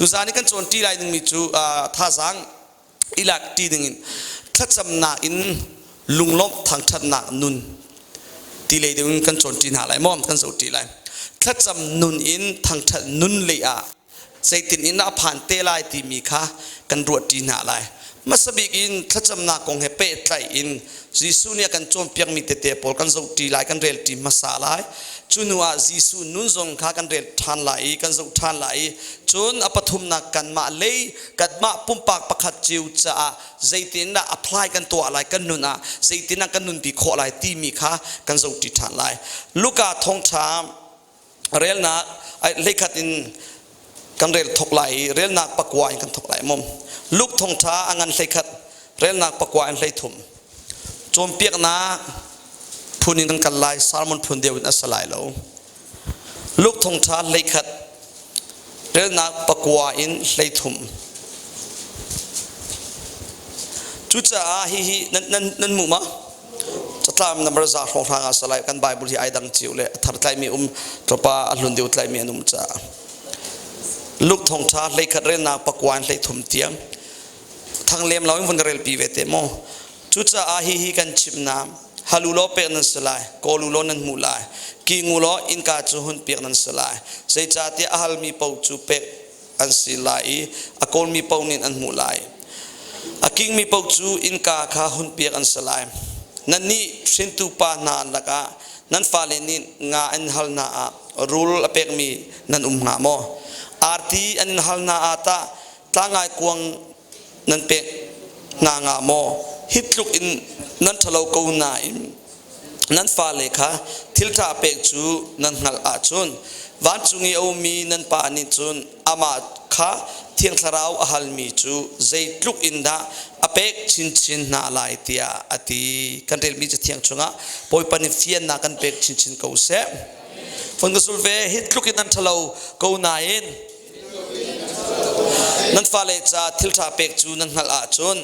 Tuzaan i kan cawn ṭi lai dingmi cu thazaang i lak ṭi dingin thlacamnak in lunglawmh thangṭhatnak nun ti lei deuh in kan cawn ṭi hna lai maw kan zoh ṭi lai. Thlacam nun in thangṭhat nun lei ah zeitin in a phan te lai timi kha kan ruah ṭi hna lai. Hmasa bik in thlacamnak kong he pehtlaih in Jesuh nih a kan cawnpiakmi tete pawl kan zoh ṭi lai, kan rel ṭi hmasa lai. Cu hnu ah Jesuh nun zong kha kan rel ṭhan lai i kan zoh ṭhan lai i cun a pathumnak kanmah lei kanmah pumpak pakhat cio caah zeitindah apply kan tuah lai kan nun ah zeitindah kan nunpi khawh lai timi kha kan zoh ṭi ṭhan lai. Luka thawngṭha relnak hleikhat in kan rel thok lai i relnak pakua in kan thok lai mom Luke thawngṭha a ngan hleikhat relnak pakua in hleithum cawnpiaknak phun in kan kal lai sermon phun deuh in a si lai lo Luke thawngṭha hleikhat relnak pakua in hleithum cucaah hihi nan nan nan hmuh ma Catlam number za hrawnghrang ah salai kan Bible hi ai dang cio le a thar tlaimi um tlawpa a hlun deuh tlaimi an um caah Luke thawngṭha hleikhat relnak pakuan hleithum tiang thang lem lo in vun rel pi ve te mu cucaah hi hi kan chimna halu law pek nan si lai kawlu law nan hmuh lai kingu law innka cu hun piak nan si lai zeicahtiah a halmi paoh cu pek an si lai i a kawlmi paoh nih an hmuh lai. A kingmi paoh cu innka kha hunpiak an si lai. Nannih hrintu pa hna lakah nan fale nih nga an hal hna ah rul a pekmi nan um hnga maw? Arti an in hal hna ah tah tlangai kuang nan pek hna hnga maw? Hi tluk in nan ṭhalo ko nain nan fale kha thilṭha pek cu nan hngalh ahcun vancung i a ummi nan Pa nih cun amah kha Thiang Thlarau a halmi cu zeitluk in dah a pek chinchin hna lai tiah a ti. Kan relmi Cathiang chungah Bawipa nih fiannak kan pek chinchin ko seh. Fon ka sul ve, hi tluk in nan ṭhalo ko nain nan fale ca thilṭha pek cu nan hngalh ahcun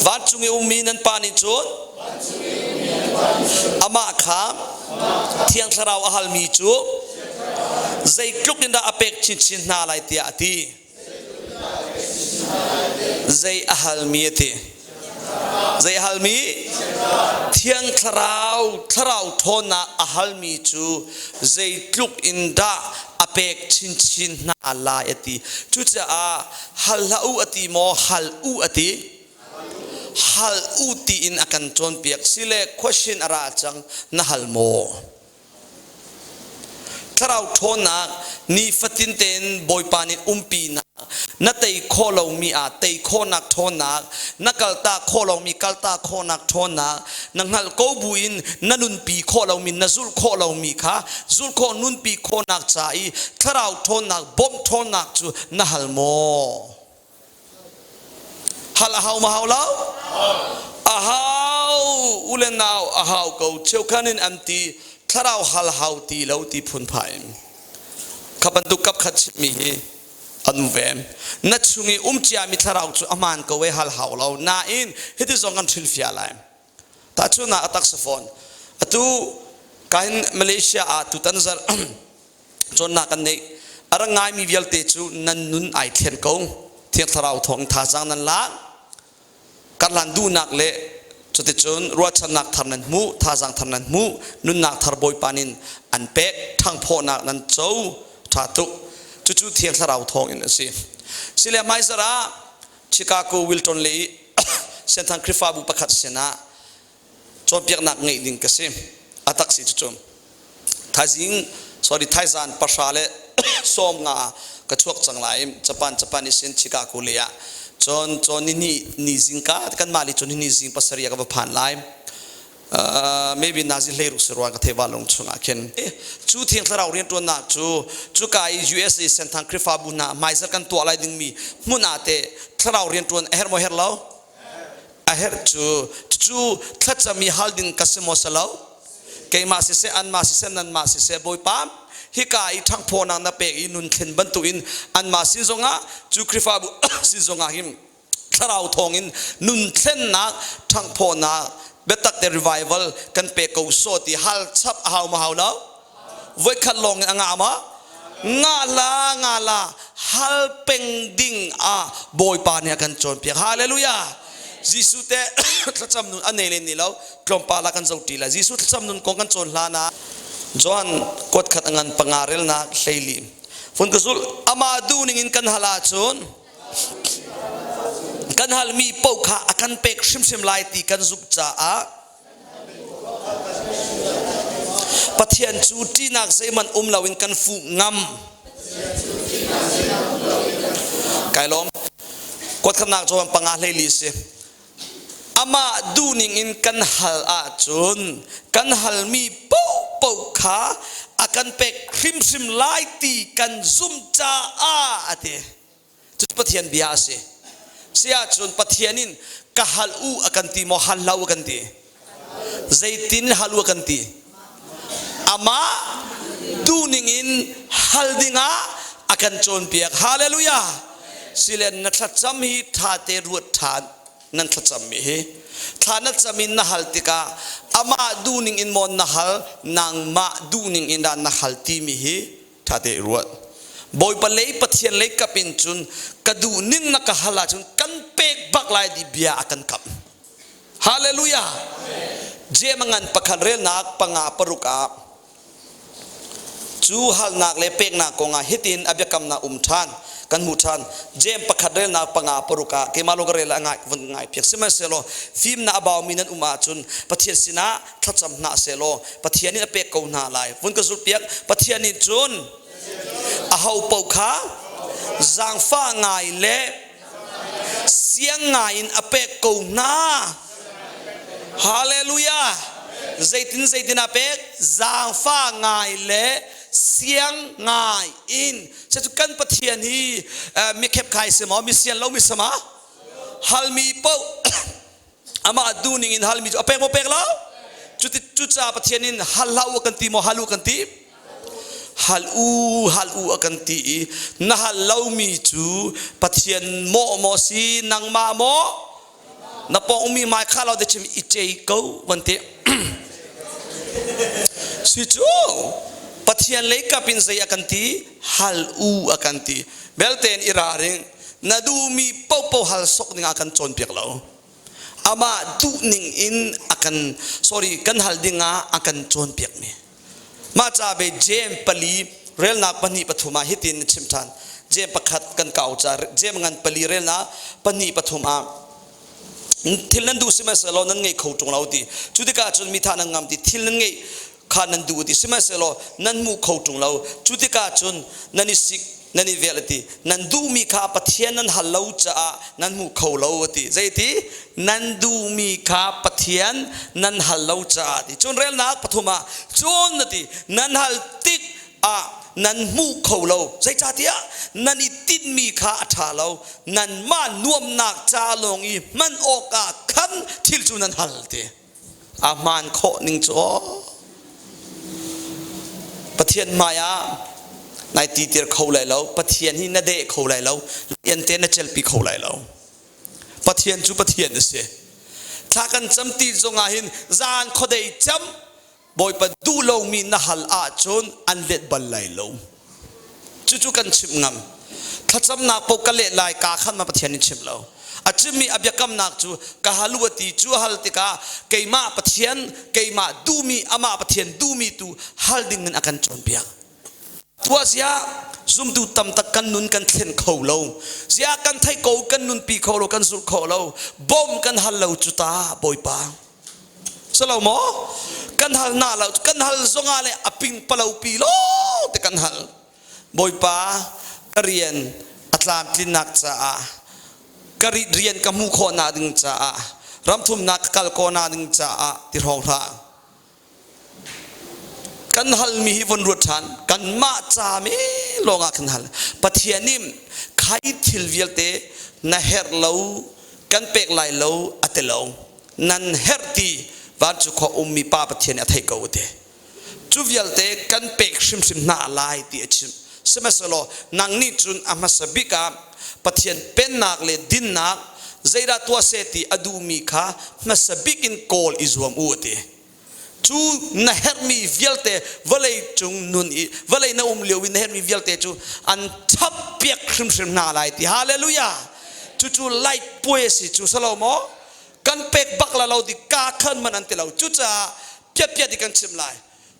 Vancung i ummi nan Pa nih cun amah kha Thiang Thlarau a halmi cu zeitluk in dah a pek chinchin hna lai tiah a ti. Zei a halmi a ti. Zei a halmi? Thiang Thlarau, Thlarau ṭhawnnak a halmi cu zeitluk in dah a pek chinchin hna lai a ti. Cucaah hal hlah u a ti maw hal u a ti? Hal u tiin a kan cawnpiak. Sile question a ra cang na hal maw? Thlarau ṭhawnnak nifatin tein Bawipa nih umpinak na tei khawh lomi ah tei khawhnak ṭhawnnak na kaltak khawh lomi kaltak khawhnak ṭhawnnak na hngalh ko buin na nunpi khawh lomi na zulh khawh lomi kha zulh khawh nunpi khawhnak ca i thlarau ṭhawnnak bawmh ṭhawnnak cu na hal maw? Hal a hau ma hau lo? A hau u le nau a hau ko cheukhan in an ti thlarau hal hau ti lo ti phunphai in kha bantuk kap khat chimmi hi an um ve na chung i um ciami thlarau cu a hmaan ko e hal hau lo nain hiti zong kan hrilhfiah lai tahchunhnak a taksa fawn atu kahin Malaysia ah tutan zarh cawnnak kan neih a ra ngaimi vialte cu nan nun ai thlen ko thiang thlarau thawng thazaang nan lak karhlan duhnak le cuticun ruahchannak thar nan hmuh thazaang thar nan hmuh nunnak thar bawipa nin an pek ṭhangphawhnak nan co ṭha tuk cucu thiang thlarau thawng in a si sile hmaizarh ah Chicago Wilton le Senthang Khrihfabu pakhat sinah cawnpiaknak ngeih ding ka si a tak si cucu thaizing sorry thaizan pahra le sawm nga ka chuak cang lai Japan Japan isin Chicago le ah cun cun ni ni ni zingka kan mah li cun ni zing pasarih ka va phan lai maybe nazi hlei ruk si ruang ka thei wa lung chungah khin cu thiang thlarau riantuannak cu cuka i USA senthang Khrihfabu hna hmaizar kan tuah lai dingmi hmun ah te thlarau riantuan a herh maw herh lo a herh cu cu thlacam i hal ding ka si maw si lo keimah siseh anmah siseh nanmah siseh bawipa hika i ṭhangphawnak na pek i nun thlen bantukin anmah sin zongah cu Khrihfabu sin zongah hin thlarau thawngin nun thlennak ṭhangphawnak biatak te revival kan pe ko sawh ti hal chap a hau ma hau lo voikhat lawng in a ngah ma? Nga la nga la hal peng ding ah Bawipa nih a kan cawnpiak. Hallelujah. Jesuh te thlacam nun a nei len ni lo tlawmpal ah kan zo ṭi lai. Jesuh thlacam nun kong kan cawn hlan ah Johan kuat khat a ngan panga relnak hleili. Fun ka zul amah duh ning in kan hal ahcun kan halmi paoh kha a kan pek hrimhrim lai ti kan zumh caah Pathian cu ṭihnak zeihmanh um loin kan fuh ngam. Kai lawm. Kuatkhatnak cawn panga hleili si. Amah duhning in kan hal ahcun kan halmi paohpaoh kha a kan pek hrimhrim lai ti kan zumh caah a ti. Cucu Pathian bia a si. Si ahcun Pathian in ka hal u a kan ti maw hal hlah u a kan ti? Zeitin hal u a kan ti? Amah duhning in hal dingah a kan cawnpiak. Hallelujah! Silen na thlacam hi ṭha te ruat ṭhan nan thlacam mi hi thla na cam in na hal tikah amah duhning in maw na hal nangmah duhning in dah na hal timi hi ṭha te ruat. Bawipa lei Pathian lei kap in cun ka duh ning na ka hal ahcun kan pek bak lai ti bia a kan kamh. Hallelujah! Jem ngan pakhat relnak panga paruk ah cu halnak le peknak kongah hitin a biakamnak um ṭhan kan hmu ṭhan. Jem pakhat relnak panga paruk ah keimah lawng ka rel a ngai vun ngai piak sihmanhsehlaw fimnak a baumi nan um ahcun Pathian sinah thlacam hna sehlaw Pathian nih a pek ko hna lai. Vun ka zulhpiak. Pathian nih cun aho paoh kha zaangfah ngai le siang ngai in a pek ko hna. Hallelujah. Zeitin zeitin a pek? Zaangfah ngai le siang ngai in. Cucu kan Pathian hi mi khepkhai si maw, mi sian lo mi sama? Halmi paoh amah duh ning in halmi cu a pek maw pek lo? Cuti cucaah Pathian in hal hlah u a kan ti maw hal u kan ti? Hal u hal u a kan ti i na hal lomi cu Pathian mawh maw si nangmah maw na pawngmi mai kha lo te chim i cei ko van ti si cu Pathian lei kap in zei a kan ti hal u a kan ti belten i raring na duhmi paohpaoh hal sok ding ah kan cawnpiak lo amah duhning in a kan sorry kan hal ding ah a kan cawnpiak mi mah ca be James pali relnak pahnih pathum ah hitin chim than James pakhat kan kau ca James ngan pali relnak pahnih pathum ah thil nan duh sihmanhsehlaw nan ngei kho ṭung lo ti cu tikah cun mi tha nan ngam ti thil nan ngeih kha nan duh ti sihmanhsehlaw nan hmu kho ṭung lo cu tikah cun nan i sik nan i vel ti nan duhmi kha Pathian nan hal lo caah nan hmu kho lo ti zeiti nan duhmi kha Pathian nan hal lo caah ti cun relnak pathum ah cun na ti nan hal tik ah nan hmu kho lo zeicahtiah nan i tinhmi kha a ṭha lo nanmah nuamnak ca lawng i hman awkah khan thil cu nan hal ti A hmaan khawh ning cu aw Pathian hmai ah nai titir kho lai lo Pathian hi na deh kho lai lo lian te na celpi kho lai lo Pathian cu Pathian a si thla kan cam ti zongah hin zan khuadei cam Bawipa duh lomi na hal ahcun an let bal lai lo Cucu kan chimh ngam. Thlacamnak paoh ka leh lai ka khan ma Pathian nih chim lo. A chimmi a biakamnak cu ka hal u a ti cu a hal tikah keimah Pathian keimah duhmi amah Pathian duhmi tu hal ding in a kan cawnpiak. Tuah ziah zumtu tam tak kan nun kan thlen kho lo. Ziah kan theih ko kan nunpi kho lo kan zulh kho lo. Bawm kan hal lo cu ta Bawipa. Salo maw? Kan hal na lo kan hal zongah le a ping palo pi lo te kan hal. Bawipa ka rian a tlamtlinnak caah ka rian ka hmuh khawhnak ding caah ramthumnak ka kal khawhnak ding caah ti hrawng hlah. Kan halmi hi von ruat ṭhan. Kanmah ca me lawngah kan hal. Pathian nih khai thil vialte na herh lo kan pek lai lo a ti lo. Nan herh ti vancung khua ummi Pa Pathian nih a theih ko te. Cu vialte kan pek hrimhrim hna lai ti a chim. Sihmanhsehlaw nang nih cun a hmasa bik ah Pathian pennak le dinnak zeidah tuah seh ti a duhmi kha hmasa bik in kawl i zuam u a ti. Cu na herhmi vialte vawlei cung nun i vawlei na um lio i na herhmi vialte cu an chap piak hrimhrim hna lai ti. Hallelujah! Cucu light puai a si cu salo maw? Kan pek bak la lo ti ka khan man an ti lo. Cucaah piatpiat i kan chim lai.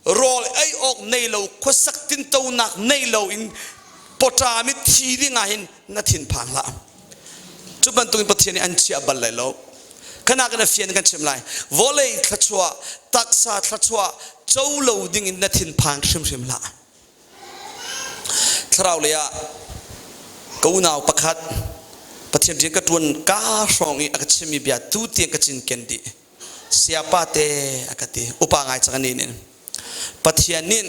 Rawl ei awk nei lo khuasak tintonak nei lo in pawṭam i thi ding ah hin na thin phang hlah. Cu bantukin Pathian nih an chiah bal lai lo. Kana kan fian kan chim lai. Vawlei thluachuah, taksa thluachuah co lo ding in na thinphang hrimhrim hlah. Thlarau lei ah ka unau pakhat Pathian rian ka ṭuan ka hrawng i a ka chimmi bia tu tiang ka cinken dih. Siapa te a ka ti. Upa ngai cang ani nin. Pathian nih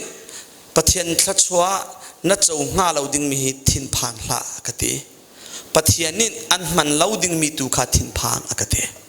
Pathian thluachuah na co hnga lo dingmi hi thinphang hlah a ka ti. Pathian nih an hman lo dingmi tu kha thinphang a ka ti.